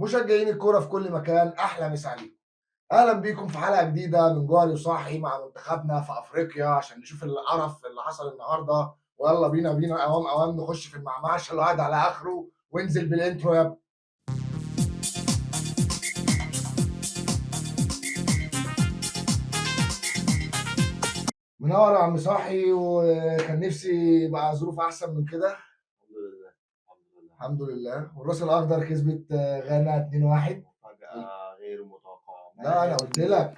مشجعين الكرة في كل مكان، احلى مسا عليكم. اهلا بيكم في حلقة جديدة من جوهري وصاحي مع منتخبنا في افريقيا عشان نشوف القرف اللي حصل النهارده. ويلا بينا بينا اوام اوام نخش في المعمعة عشان الواحد على اخره، وانزل بال intro يا ابني. منور يا عم صاحي، وكان نفسي يبقى ظروف احسن من كده. الحمد لله، الحمد لله. الحمد لله. والراس الاخضر كسبت غانا 2-1. مفاجأة غير متوقعة. لا،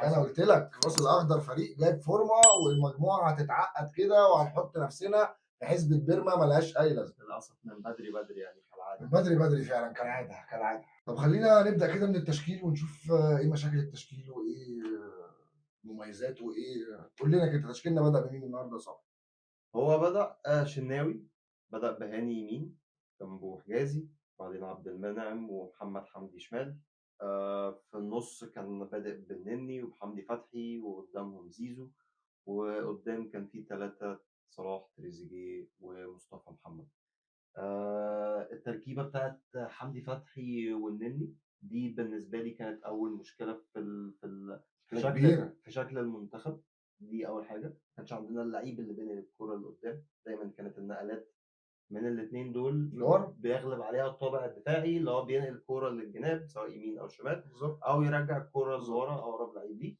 انا قلت لك الراس الاخضر فريق جايب فورمه، والمجموعة هتتعقد كده، وهنحط نفسنا في حسبه بيرما ملهاش اي لازمه. للاسف من بدري بدري يعني كالعادة. من بدري بدري فعلا، كالعادة كالعادة. طب خلينا نبدا كده من التشكيل ونشوف ايه مشاكل التشكيل وايه مميزاته وايه. قول لنا كده تشكيلنا بدا بمين النهارده يا صاحبي؟ هو بدا شناوي، بدا بهاني يمين، جنبه حجازي، بعدين عبد المنعم ومحمد حمدي شمال. في النص كان بادئ بالنني وبحمدي فتحي، وقدامهم زيزو، وقدام كان في 3، صلاح، تريزيجيه، ومصطفى محمد. التركيبة بتاعت حمدي فتحي والنني دي بالنسبة لي كانت أول مشكلة في شكل كبيرة. في شكل المنتخب. دي أول حاجة، ما كانش عندنا اللعيب اللي بين الكرة اللي قدام، دايما كانت النقلات من الاثنين دول لورا بيغلب عليها الطابع الدفاعي اللي هو بينقل الكورة للجناب سواء يمين او شمال، بالظبط، او يرجع الكورة لورا اقرب لعيب ليه.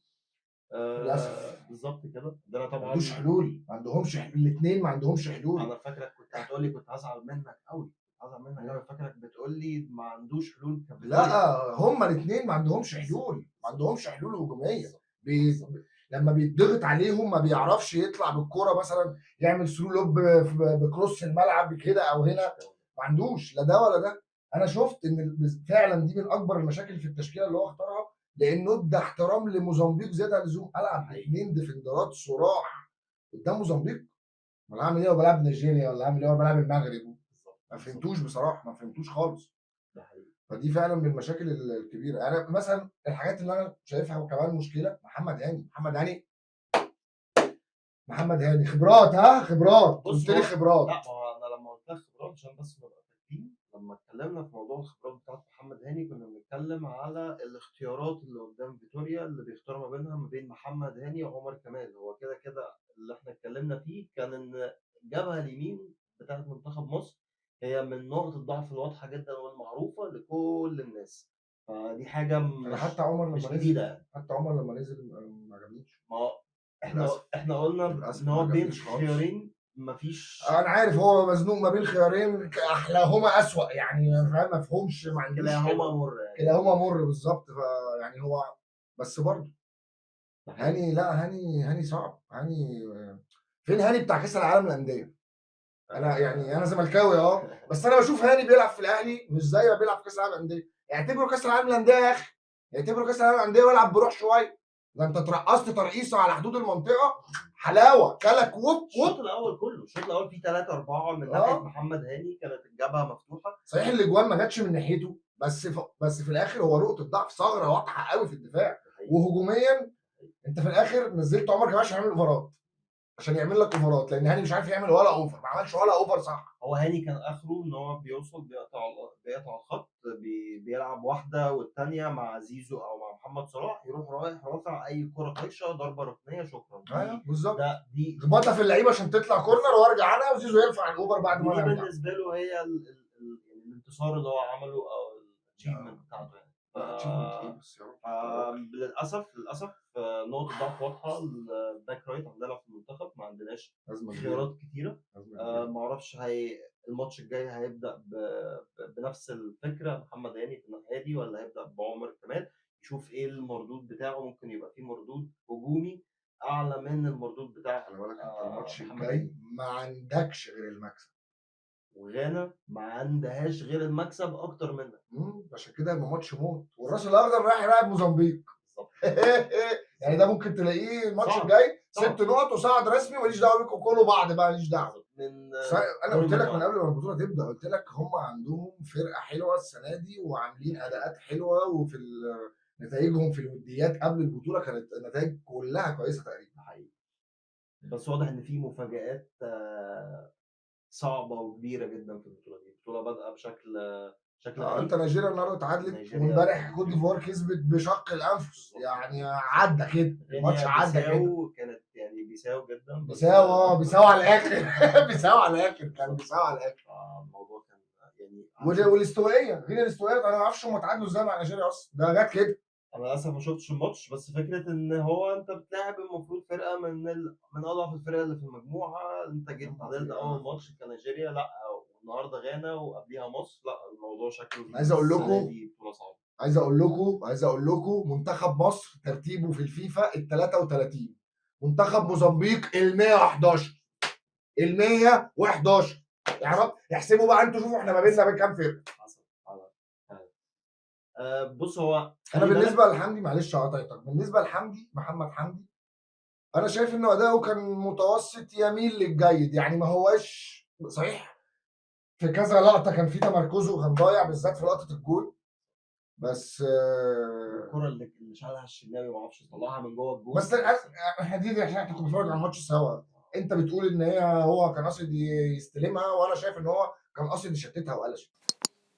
للاسف. بالظبط كده. ده انا ما طبعا عندوش حلول، ما عندهمش حلول الاثنين، ما عندهمش حلول. انا فاكرك كنت هتقول لي كنت هزعل منك قوي، هزعل منك قوي، فاكرك بتقول لي ما عندوش حلول كفيتوريا. لا، هما الاثنين ما عندهمش حلول، ما عندهمش حلول هجومية. لما بيتضغط عليهم ما بيعرفش يطلع بالكورة، مثلا يعمل through lob ب cross الملعب كده او هنا، ما عندوش لا ده ولا ده. انا شفت ان فعلا دي من اكبر المشاكل في التشكيلة اللي هو اختارها، لانه ادى احترام لموزمبيق زيادة عن اللزوم. العب باثنين defender ات صراح قدام موزمبيق، ولا اعمل ايه وبلعب نيجيريا، ولا اعمل ايه وبلعب المغرب؟ ما فهمتوش بصراحة، ما فهمتوش خالص. ده حقيقي. فدي فعلا من المشاكل الكبيرة. انا مثلا الحاجات اللي انا شايفها وكمان مشكلة محمد هاني، محمد هاني، محمد هاني خبرات، ها خبرات، بص قلت لي هو خبرات. لا، ما هو انا لما قلت لك خبرات عشان بس نبقى فاكرين، لما اتكلمنا في موضوع الخبرات بتاعت محمد هاني كنا بنتكلم على الاختيارات اللي قدام فيتوريا اللي بيختار ما بينها، ما بين محمد هاني وعمر كمال. هو كده كده اللي احنا اتكلمنا فيه كان ان الجبهة اليمين بتاعت منتخب مصر هي من نقط الضعف الواضحة جدا والمعروفة لكل الناس، فدي حاجة انا مش حتى عمر مش لما نزل جديدة يعني. حتى عمر لما نزل ما عجبنيش. ما هو للأسف. احنا قلنا للأسف ان هو ما بين عجبنيش خالص. خيارين، مفيش. انا عارف هو مزنوق ما بين خيارين، احلاهما اسوأ يعني، فاهم؟ ما فيهمش، ما عندوش كلاهما حلو. مر يعني. كلاهما مر بالظبط. فيعني هو بس برضه هاني، لا هاني، هاني صعب. هاني فين؟ هاني بتاع كاس العالم للاندية. انا يعني انا زملكاوي بس انا بشوف هاني بيلعب في الاهلي مش زي ما بيلعب في كاس العالم للاندية. اعتبره كاس العالم للاندية يا اخي، اعتبره كاس العالم للاندية والعب بروح شوية. ده انت اترقصت ترقيصه على حدود المنطقة، حلاوة كلك ووب الشوط ووب. الاول كله، الشوط الاول فيه 3-4 من ناحية محمد هاني، كانت الجبهة مفتوحة. صحيح الاجوان ما جاتش من ناحيته، بس في الاخر هو نقطة ضعف، ثغره واضحة قوي في الدفاع. وهجوميا انت في الاخر نزلت عمر كمال عشان يعمل over ات، عشان يعمل لك over ات، لان هاني مش عارف يعمل ولا over، ما عملش ولا over صح. هو هاني كان اخره ان هو بيوصل بيقطع الخط، بيلعب واحدة والثانية مع زيزو او مع محمد صلاح، يروح رايح رافع اي كره طايشه، ضربه ركنيه، شكرا. ايوه بالظبط. ده دي خبطها في اللعيبة عشان تطلع corner وارجع انا، وزيزو يرفع ال over بعد ما دي انا ارجع. بالنسبة له هي الانتصار اللي هو عمله او ال achievement بتاعته يعني. achievement ايه بس يا رب. للاسف نقطة ضعف واضحة ال back right عندنا في المنتخب، ما عندناش أزمة كبيرة. خيارات كتيرة. أزمة كبيرة. ما اعرفش الماتش الجاي هيبدا بنفس الفكرة محمد هاني في الناحية دي، ولا هيبدا بعمر كمال، يشوف ايه المردود بتاعه. ممكن يبقى فيه مردود هجومي اعلى من المردود بتاع خلي بالك انت الماتش محمد الجاي هاني. ما عندكش غير المكسب، وغانا ما عندهاش غير المكسب اكتر منك. عشان كده يبقى ماتش موت. والراس الاخضر رايح يلعب موزمبيق. بالظبط. يعني ده ممكن تلاقيه الماتش صعب. الجاي صعب. 6 نقط وصعد رسمي، ماليش دعوه بيكم، كلوا بعض بقى، ماليش دعوه. من انا قلت لك من المجموعة. قبل ما البطولة تبدا، قلت لك هم عندهم فرقه حلوة السنة دي وعاملين اداءات حلوة، وفي نتائجهم في الوديات قبل البطولة كانت النتائج كلها كويسة تقريبا. حقيقي. بس واضح ان في مفاجآت صعبة وكبيره جدا في البطولة دي. البطولة بادئه بشكل شكل انت غريب. نيجيريا النهارده اتعادلت، نيجيريا وامبارح كوت ديفوار كسبت بشق الانفس، بالظبط. يعني عدى كده الماتش، غينيا عدى كده. بيساو كانت يعني بيساو جدا، بس بيساو، بيساو على الاخر، بيساو على الاخر، كان بيساو على الاخر. الموضوع كان يعني هنشوف. والاستوائيه، غينيا الاستوائيه، انا ما اعرفش هم اتعادلوا ازاي مع نيجيريا اصلا، ده جت كده. انا للاسف ما شفتش الماتش، بس فكرة ان هو انت بتلاعب المفروض فرقه من اضعف الفرق اللي في المجموعة، انت جيت تعادلت اول ماتش كنيجيريا، لا والنهارده غانا وقبليها مصر، لا الموضوع شكله عايز أقول السنة لكم دي بطوله صعبة. عايز اقول لكم منتخب مصر ترتيبه في الفيفا ال 33، منتخب موزمبيق ال 111، ال 111 يا رب. احسبوا بقى انتوا، شوفوا احنا ما بيننا بين كام فرقه. حصل فعلا فعلا. بص هو انا خلي بالك بالنسبة لحمدي، معلش قطعتك، بالنسبة لحمدي، محمد حمدي، انا شايف انه اداؤه كان متوسط يميل للجيد، يعني ما هواش صحيح في كذا لقطة كان في تمركزه كان ضايع، بالذات في لقطة الجول، بس الكره اللي شالها الشناوي ما اعرفش طلعها من جوه الجول. بس احنا دي عشان احنا كنا بنتفرج على الماتش سوا، انت بتقول ان هو كان قاصد يستلمها، وانا شايف ان هو كان قاصد يشتتها وقلشت،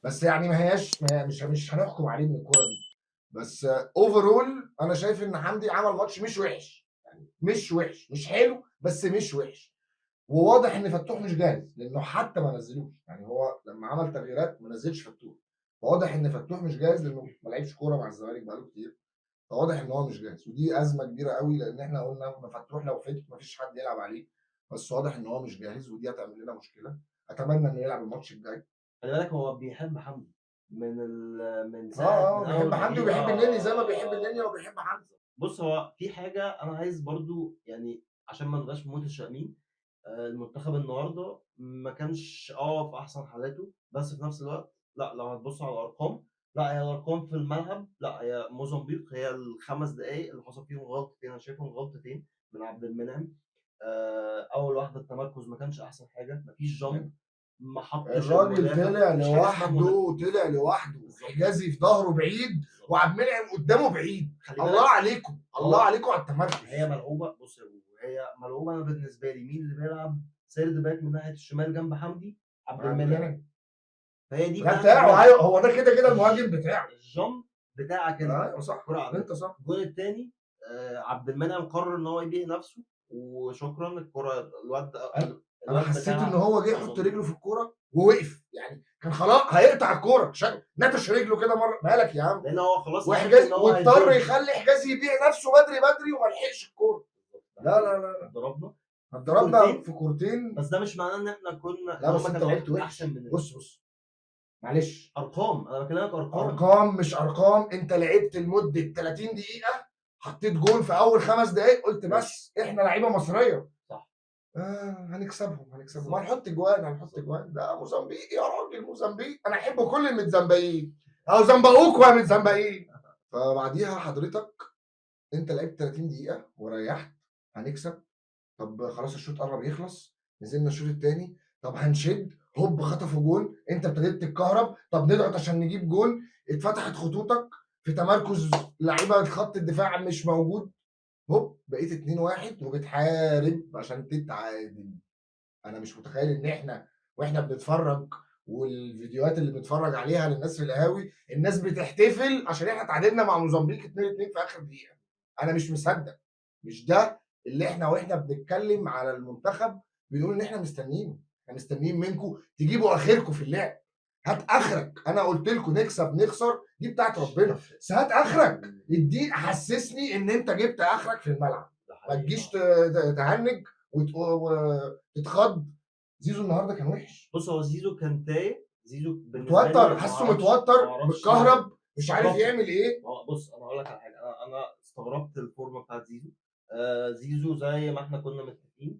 بس يعني ما هياش ما هي مش هنحكم عليه من الكورة دي، بس overall انا شايف ان حمدي عمل ماتش مش وحش، يعني مش وحش، مش حلو بس مش وحش. وواضح ان فتوح مش جاهز، لانه حتى ما نزلوش، يعني هو لما عمل تغييرات ما نزلش فتوح، فواضح ان فتوح مش جاهز لانه ما لعبش كورة مع الزمالك بقاله كتير، فواضح ان هو مش جاهز، ودي ازمة كبيرة قوي، لان احنا قلنا ما فتوح لو fit ما فيش حد يلعب عليه، بس واضح ان هو مش جاهز، ودي هتعمل لنا مشكلة. اتمنى انه يلعب الماتش الجاي. خلي بالك هو بيحب حمدي من ساعة من بيحب اول ما حمدي جه. وبيحب النني، زي ما بيحب النني وبيحب حمدي. بص هو في حاجة انا عايز برضو يعني عشان ما نبقاش متشائمين، المنتخب النهارده ما كانش في احسن حالاته، بس في نفس الوقت لا لو هتبص على الارقام، لا هي الارقام في الملعب، لا هي موزمبيق هي الخمس دقائق اللي حصل فيهم غلطتين، انا شايفهم غلطتين من عبد المنعم. اول واحدة التمركز ما كانش احسن حاجة، مفيش jump، ما حطش الراجل المدافع، طلع مفيش حاجة اسمها مدافع. لوحده، طلع لوحده، بالظبط. حجازي في ظهره بعيد وعبد المنعم قدامه بعيد. خلي بالك الله عليكم، الله هو عليكم على التمركز. هي ملعوبه، بص يا بوبو، هي ملعوبه. انا بالنسبة لي مين اللي بيلعب third back من ناحية الشمال جنب حمدي؟ عبد عبد المنعم. المنعم. فهي دي ده بتاعت بتاعه، المنعم. ايوه هو ده كده كده المهاجم بتاعه. ال jump بتاعك انت. ايوه صح، كرة عبد انت صح. الجول الثاني، عبد المنعم قرر ان هو يبيع نفسه وشكرا. الكره الواد انا الواد حسيت بتاع ان هو جه يحط موزمبيق. رجله في الكورة ووقف، يعني كان خلاص هيقطع الكورة، نتش رجله كده مرة، مالك يا عم؟ لان هو خلاص عارف وحجازي ان هو واضطر هيتضرب. يخلي حجازي يبيع نفسه بدري بدري وما لحقش الكورة. لا لا لا لا. ضربنا ضربنا كورتين. في كورتين، بس ده مش معناه ان احنا كنا لا إن بس هما انت كانوا لعبت وحش. احسن مننا. بص معلش، ارقام، انا بكلمك ارقام. ارقام مش ارقام، انت لعبت لمدة 30 دقيقة، حطيت جون في اول 5 دقائق، قلت بس احنا لعيبة مصرية. صح. هنكسبهم، هنكسبهم، هنحط جوان، هنحط جوان. ده موزمبيق يا راجل، موزمبيق، انا احب كل المتزنبقين، او زنبقوكوا يا متزنبقين. فبعديها حضرتك انت لعبت 30 دقيقة وريحت، هنكسب، طب خلاص الشوط قرب يخلص، نزلنا الشوط الثاني، طب هنشد، هوب خطفوا جون، انت ابتديت تتكهرب، طب نضغط عشان نجيب جون، اتفتحت خطوطك في تمركز لعيبة خط الدفاع مش موجود، هوب بقيت 2-1 وبتحارب عشان تتعادل. انا مش متخيل ان احنا واحنا بنتفرج والفيديوهات اللي بنتفرج عليها للناس في القهاوي، الناس بتحتفل عشان احنا تعادلنا مع موزمبيق 2-2 في اخر دقيقة. انا مش مصدق، مش ده اللي احنا واحنا بنتكلم على المنتخب بنقول ان احنا مستنيينه، احنا مستنيين منكم تجيبوا اخركم في اللعب، هات اخرك. انا قلت لكم نكسب نخسر دي بتاعت ربنا، بس هات اخرك، ادي حسسني ان انت جبت اخرك في الملعب، ما تجيش تهنج وتتخض. زيزو النهارده كان وحش. بص هو زيزو كان تايه، زيزو بالنسبة لي متوتر، حاسه متوتر، معرفش. متكهرب، مش عارف استغربت. يعمل ايه. بص انا هقول لك على حاجة، انا استغربت الفورمة بتاعت زيزو. زيزو زي ما احنا كنا متفقين،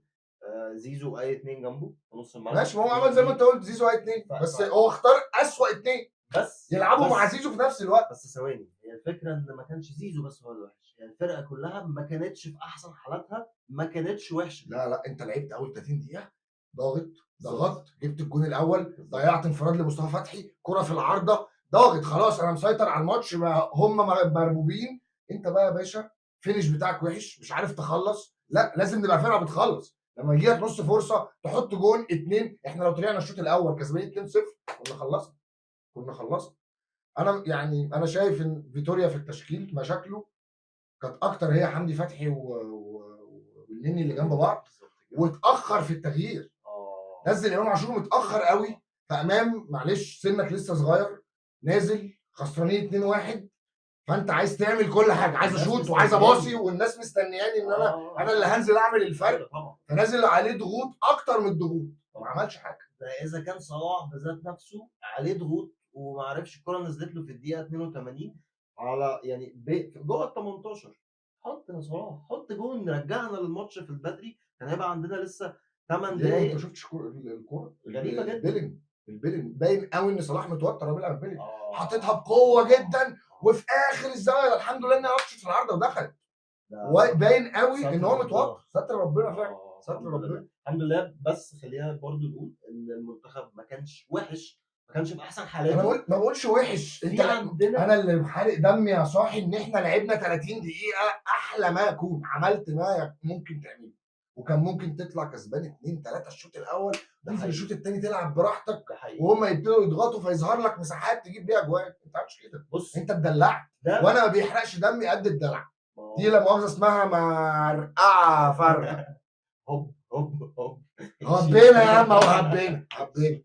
زيزو اي اتنين جنبه في نص الملعب. ماشي، ما هو عمل زي ما انت قلت، زيزو اي اتنين، بس هو اختار اسوأ اتنين بس يلعبوا بس مع زيزو في نفس الوقت. بس ثواني، هي الفكرة ان ما كانش زيزو بس هو اللي وحش، هي الفرقة كلها ما كانتش في احسن حالاتها، ما كانتش وحشة. لا لا، انت لعبت اول 30 دقيقة ضاغط، ضغطت، جبت الجون الاول، ضيعت انفراد لمصطفى فتحي، كره في العارضة، ضاغط، خلاص انا مسيطر على الماتش، ما هم مربوبين. انت بقى يا باشا finish بتاعك وحش، مش عارف تخلص. لا لازم نبقى فرقه بتخلص، لما يجي لك نص فرصة تحط جون اتنين. احنا لو طلعنا الشوط الاول كسبانين 2-0 كنا خلصنا، كنا خلصنا. انا يعني انا شايف ان فيتوريا في التشكيل مشاكله كانت اكتر هي حمدي فتحي والنني اللي جنب بعض، واتاخر في التغيير. نزل امام عاشور متاخر قوي، فامام معلش سنك لسه صغير، نازل خسرانين 2-1، فانت عايز تعمل كل حاجة، عايز اشوط وعايز اباصي والناس مستنياني ان انا اللي هنزل اعمل الفرق، فنازل عليه ضغوط اكتر من الضغوط، ما عملش حاجة. ده اذا كان صلاح بذات نفسه عليه ضغوط وما عرفش، الكره نزلت له في الدقيقة 82 على يعني جوه ال 18. حط يا صلاح، حط جون، رجعنا للماتش في البدري، كان هيبقى عندنا لسه 8 دقايق. انت شفتش الكورة غريبة جدا، البلن باين قوي ان صلاح متوتر وهو بيلعب البلن، حاططها بقوة جدا وفي اخر الزاوية، الحمد لله انها رشت في العارضة ودخلت. باين قوي ان هو متوتر، ستر ربنا فعلا، ستر ربنا الحمد لله. بس خلينا برضو نقول ان المنتخب ما كانش وحش، ما كانش في احسن حالاته. انا ما بقولش وحش، انت انا اللي حارق دمي يا صاحي ان احنا لعبنا 30 دقيقة احلى ما يكون، عملت ما ممكن تعمله، وكان ممكن تطلع كسبان 2-3 الشوط الاول، تنزل الشوط الثاني تلعب براحتك وهم يبتدوا يضغطوا فيظهر لك مساحات تجيب بيها اجوان. انت ما عملتش كده، بص انت اتدلعت، وانا ما بيحرقش دمي قد الدلع دي، لا مؤاخذة اسمها مرقعه فرقه. هوب هوب هوب هبينا يا عم، اهو هبينا هبينا.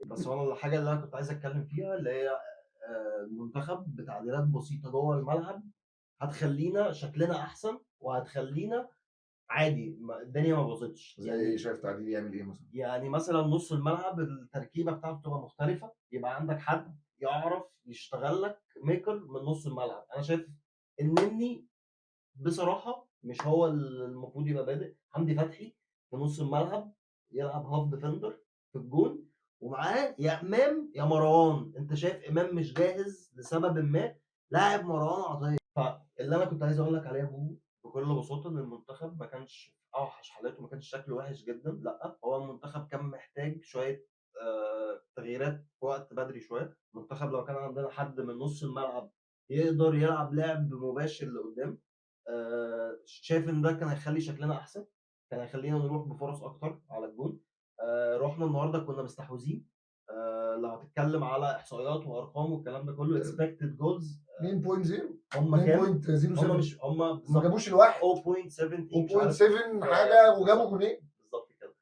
بس انا الحاجة اللي انا كنت عايز اتكلم فيها اللي هي المنتخب بتعديلات بسيطة جوه الملعب هتخلينا شكلنا احسن، وهتخلينا عادي الدنيا ما باظتش. زي يعني شايف تعديل يعمل ايه مثلا؟ يعني مثلا نص الملعب التركيبة بتاعته تبقى مختلفة، يبقى عندك حد يعرف يشتغل لك maker من نص الملعب. انا شايف النني بصراحة مش هو المفروض يبقى بادئ، حمدي فتحي في نص الملعب يلعب half defender في الجون، ومعاه يا امام يا مروان. انت شايف امام مش جاهز لسبب ما، لاعب مروان عطية. فاللي انا كنت عايز اقول لك عليه يا بوبو بكل بساطة ان المنتخب ما كانش اوحش حالاته، ما كانش شكله وحش جدا، لا هو المنتخب كان محتاج شوية تغييرات في وقت بدري شوية. المنتخب لو كان عندنا حد من نص الملعب يقدر يلعب لعب مباشر لقدام، شايف ان ده كان هيخلي شكلنا احسن، كان هيخلينا نروح بفرص اكتر على الجون. رحنا النهارده كنا مستحوذين. لو هتتكلم على احصائيات وارقام والكلام ده كله، expected goals 2.0، هم كام؟ 2.07، هم مش هم ما جابوش الواحد 0.7 حاجة وجابوا جونين بالظبط كده.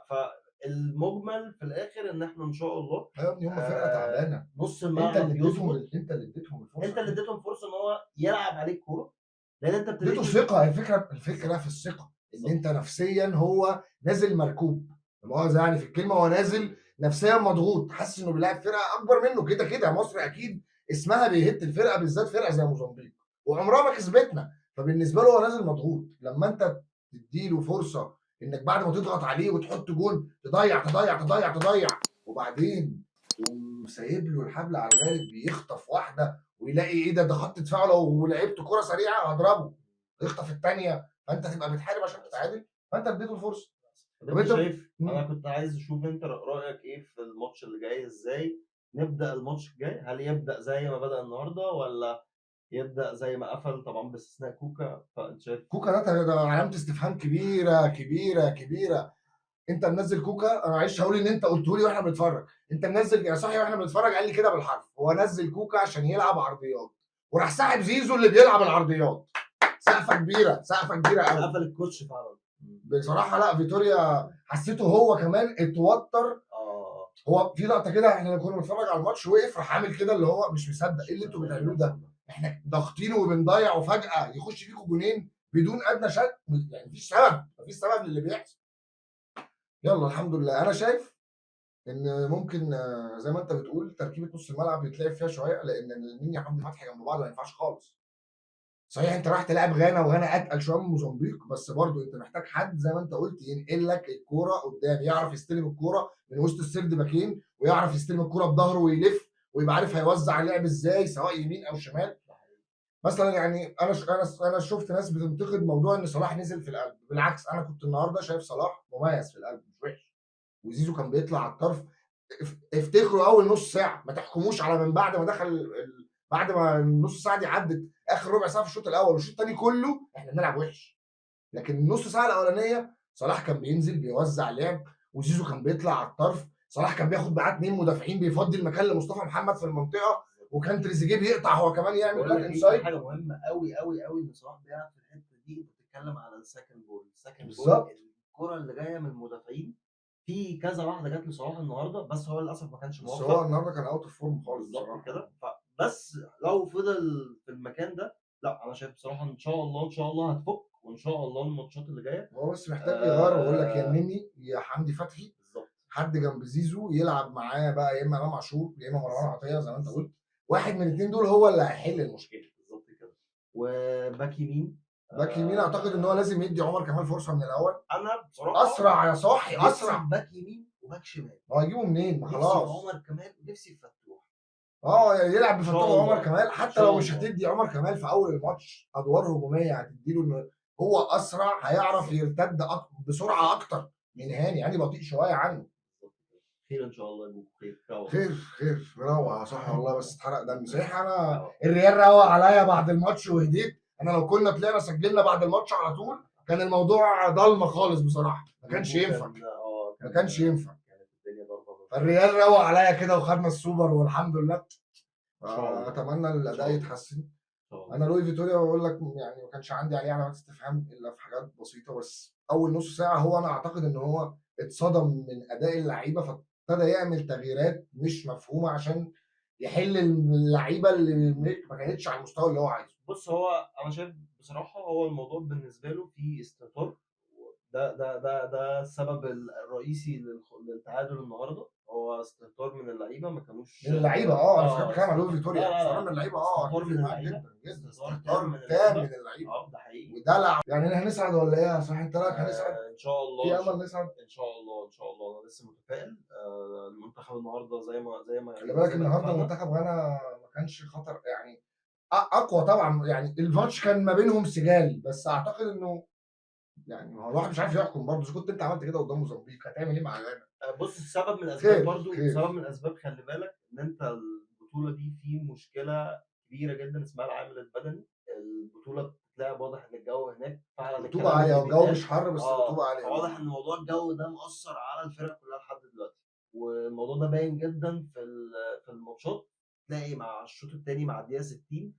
فالمجمل في الاخر ان احنا ان شاء الله يا ابني هم فرقه تعبانة، نص الملعب انت اللي اديتهم الفرصة، انت اللي اديتهم فرصة ان هو يلعب عليك كورة، لان انت اديته ثقة. الفكرة في الثقة، ان انت نفسيا هو نازل مركوب، مؤاخذة يعني في الكلمة، هو نازل نفسيا مضغوط، حاسس انه بيلعب فرقه اكبر منه. كده كده مصر اكيد اسمها بيهت الفرقة، بالذات فرقه زي موزمبيق وعمرها ما كسبتنا، فبالنسبه له هو نازل مضغوط. لما انت تديله فرصة انك بعد ما تضغط عليه وتحط جون تضيع تضيع تضيع تضيع، وبعدين تقوم سايب له الحبل على الغارب، بيخطف واحدة ويلاقي ايه ده خط دفاعه، لو لعبت كره سريعة هضربه، يخطف الثانية، فانت تبقى بتحارب عشان تتعادل، فانت اديته الفرصة. طب انت شايف، انا كنت عايز اشوف انت رايك ايه في الماتش اللي جاي، ازاي نبدا الماتش الجاي؟ هل يبدا زي ما بدا النهارده ولا يبدا زي ما قفل؟ طبعا باستثناء كوكا. فانت شايف كوكا ده علامة استفهام كبيرة كبيرة كبيرة. انت منزل كوكا، انا معلش هقول ان انت قلته لي واحنا بنتفرج، انت منزل يا صاحبي واحنا بنتفرج قال لي كده بالحرف، هو نزل كوكا عشان يلعب عرضيات، وراح ساحب زيزو اللي بيلعب العرضيات. سقفه كبيرة، سقفه كبيرة قوي، قفل الكوتش فعلا بصراحة. لا فيتوريا حسيته هو كمان اتوتر. هو في لقطة كده احنا كنا بنتفرج على الماتش، وقف راح عامل كده اللي هو مش مصدق ايه اللي انتوا بتعملوه ده، احنا ضاغطين وبنضيع وفجاة يخش فيكم جونين بدون ادنى شك، يعني مفيش سبب، مفيش سبب للي بيحصل. يلا الحمد لله. انا شايف ان ممكن زي ما انت بتقول تركيبه نص الملعب يتلعب فيها شوية، لان النني وحمدي فتحي جنب بعض ما ينفعش خالص. صحيح انت راح تلعب غانا، وغانا اتقل شوية من موزمبيق، بس برضو انت محتاج حد زي ما انت قلت ينقل لك الكورة قدام، يعرف يستلم الكورة من وسط السرد باكين، ويعرف يستلم الكورة بظهره ويلف، ويبقى عارف هيوزع اللعب ازاي سواء يمين او شمال. مثلا يعني انا شفت ناس بتنتقد موضوع ان صلاح نزل في القلب، بالعكس انا كنت النهارده شايف صلاح مميز في القلب مش وحش، وزيزو كان بيطلع على الطرف. افتكروا اول نص ساعة، ما تحكموش على من بعد ما دخل، بعد ما النص ساعة دي عدت اخر ربع ساعة في الشوط الاول والشوط الثاني كله احنا بنلعب وحش، لكن النص ساعة الاولانية صلاح كان بينزل بيوزع لعب، وزيزو كان بيطلع على الطرف. صلاح كان بياخد معاه 2 مدافعين بيفضي المكان لمصطفى محمد في المنطقة، وكان تريزيجيه بيقطع هو كمان يعمل بقول cut لك ايه، في inside. حاجة مهمة قوي قوي قوي ان صلاح بيلعب في الحتة دي. انت بتتكلم على ال second ball، ال second ball بالظبط. الكره اللي جاية من المدافعين، في كذا واحدة جت لصلاح النهارده، بس هو للاسف ما كانش بس موفق. هو النهارده كان out of form خالص بالظبط بصراحة. كده. فبس لو فضل في المكان ده، لا انا شايف بصراحة ان شاء الله، ان شاء الله هتفك، وان شاء الله الماتشات اللي جاية هو بس محتاج يغير، بقول لك يا النني يا حمدي فتحي، بالظبط، حد جنب زيزو يلعب معاه بقى، يا اما امام عاشور يا اما مروان عطية زي ما انت قلت، واحد من الاثنين دول هو اللي هيحل المشكلة. بالظبط كده. وباك يمين، باك يمين اعتقد ان هو لازم يدي عمر كمال فرصة من الاول. انا بصراحة اسرع يا صاحي، نفسي اسرع. في باك يمين وباك شمال. ما هو هيجيبه منين؟ ما نفسي في خلاص. عمر كمال ونفسي في فتوح. يلعب إن شاء بفتوح الله. وعمر كمال. إن حتى شاء لو مش الله. هتدي عمر كمال في اول الماتش ادوار هجومية، هتديله ان هو اسرع، هيعرف يرتد بسرعة اكتر من هاني. هاني بطيء شوية عنه. خير ان شاء الله يا بوكو، خير. روح. خير خير. روق يا صاحبي والله، بس اتحرق دمي صحيح. انا الريال روق عليا بعد الماتش وهديت. انا لو كنا طلعنا سجلنا بعد الماتش على طول كان الموضوع ضلمة خالص بصراحة، ما كانش ينفع. ما كانش ينفع. كانت الدنيا ضربه. فالريال روق عليا كده وخدنا السوبر والحمد لله. إن شاء الله. اتمنى الاداء إن شاء الله. يتحسن. إن شاء الله. انا لوي فيتوريا بقول لك يعني ما كانش عندي عليه علامات استفهام الا في حاجات بسيطة، بس اول نص ساعة هو انا اعتقد ان هو اتصدم من اداء اللعيبة، فابتدى يعمل تغييرات مش مفهومه عشان يحل اللعيبة اللي ما كانتش على المستوى اللي هو عايزه. بص، هو انا شايف بصراحة هو الموضوع بالنسبة له فيه استهتار، ده السبب الرئيسي للتعادل النهارده، هو استهتار من اللعيبة، ما كانوش من اللعيبة. انا فاكر بتكلم على لوي فيتوريا، لا، لا، لا. استهتار من اللعيبة. استهتار من أتفق معاك اللعيبة. جدا جدا. استهتار استهتار تام من تام اللعيبة. من اللعيبة. ده حقيقي. ودلع. يعني احنا هنصعد ولا ايه يا صاحبي؟ انت رايك هنصعد؟ ان شاء الله. في امل نصعد؟ ان شاء الله، ان شاء الله. انا لسه متفائل. المنتخب النهارده زي ما خلي بالك زي ما النهارده اتفقنا. منتخب غانا ما كانش خطر يعني، اقوى طبعا، يعني الماتش كان ما بينهم سجال، بس اعتقد انه يعني ما هو الواحد مش عارف يحكم برضه. اذا كنت انت عملت كده قدام موزمبيق هتعمل ايه مع غانا؟ بص، السبب من الاسباب خير، برضه، خير. سبب من الاسباب، خلي بالك ان انت البطولة دي في مشكلة كبيرة جدا اسمها العامل البدني. البطولة بتتلعب، واضح ان الجو هناك فعلا رطوبة الكلام عالية، اللي والجو بيتقال. مش حر بس رطوبة عالية. فواضح ان موضوع الجو ده مأثر على الفرق كلها لحد دلوقتي، والموضوع ده باين جدا في الماتشات. تلاقي مع الشوط الثاني مع الدقيقة 60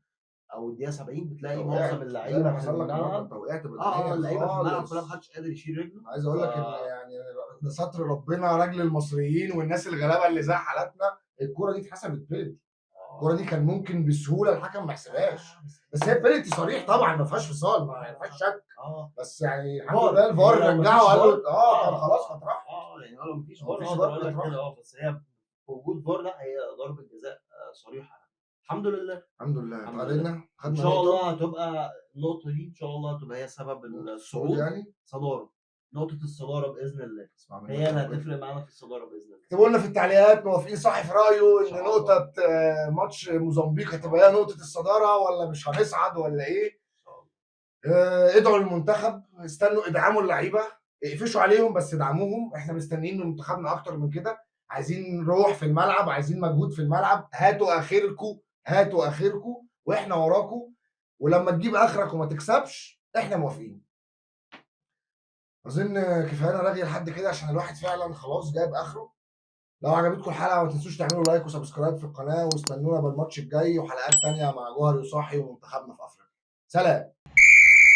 او الدقيقة 70 بتلاقي أنت معظم وقعت. زي اللعيبة ما في حصل لك النهارده، الملعب. انت وقعت بدنيا اللعيبة في الملعب خالص. كلها محدش قادر يشيل رجله. عايز اقول لك ان يعني ده ستر ربنا رجل المصريين والناس الغلابة اللي زي حالاتنا، الكورة دي اتحسبت بيلتي. الكورة دي كان ممكن بسهولة الحكم ما يحسبهاش، بس هي بيلتي صريح طبعا، ما فيهاش فصال، ما فيهاش شك. بس يعني الحمد فار. لله الفار لو مفيش رجعه وقال له فار، كان خلاص كانت راحت. يعني لو مفيش لو فار، مفيش أقدر فار أقول لك كانت كده، بس هي بوجود فار لا، هي ضربه جزاء صريحه. الحمد لله. الحمد لله. الحمد اتعادلنا، لله. خدنا ان شاء نقطة. الله هتبقى النقطة دي، ان شاء الله هتبقى هي سبب الصعود الصعود. يعني؟ صدارة، نقطة الصدارة باذن الله. اسمع منك هي اللي يا رب. هتفرق معانا في الصدارة باذن الله. اكتبوا لنا في التعليقات موافقين صاحي في رايه ان إن شاء الله. نقطة ماتش موزمبيق هتبقى هي نقطة الصدارة ولا مش هنصعد ولا ايه؟ ان شاء الله. ادعوا للمنتخب، استنوا ادعموا اللعيبة، اقفشوا عليهم بس ادعموهم. احنا مستنيين من منتخبنا اكتر من كده، عايزين روح في الملعب، عايزين مجهود في الملعب. هاتوا اخركم، هاتوا اخركم واحنا وراكم، ولما تجيب اخرك وما تكسبش احنا موافقين. اظن كفاية رغي لحد كده عشان الواحد فعلا خلاص جايب اخره. لو عجبتكم الحلقة ما تنسوش تعملوا like و subscribe في القناة، واستنونا بالماتش الجاي وحلقات تانية مع جوهري وصاحي ومنتخبنا في افريقيا. سلام.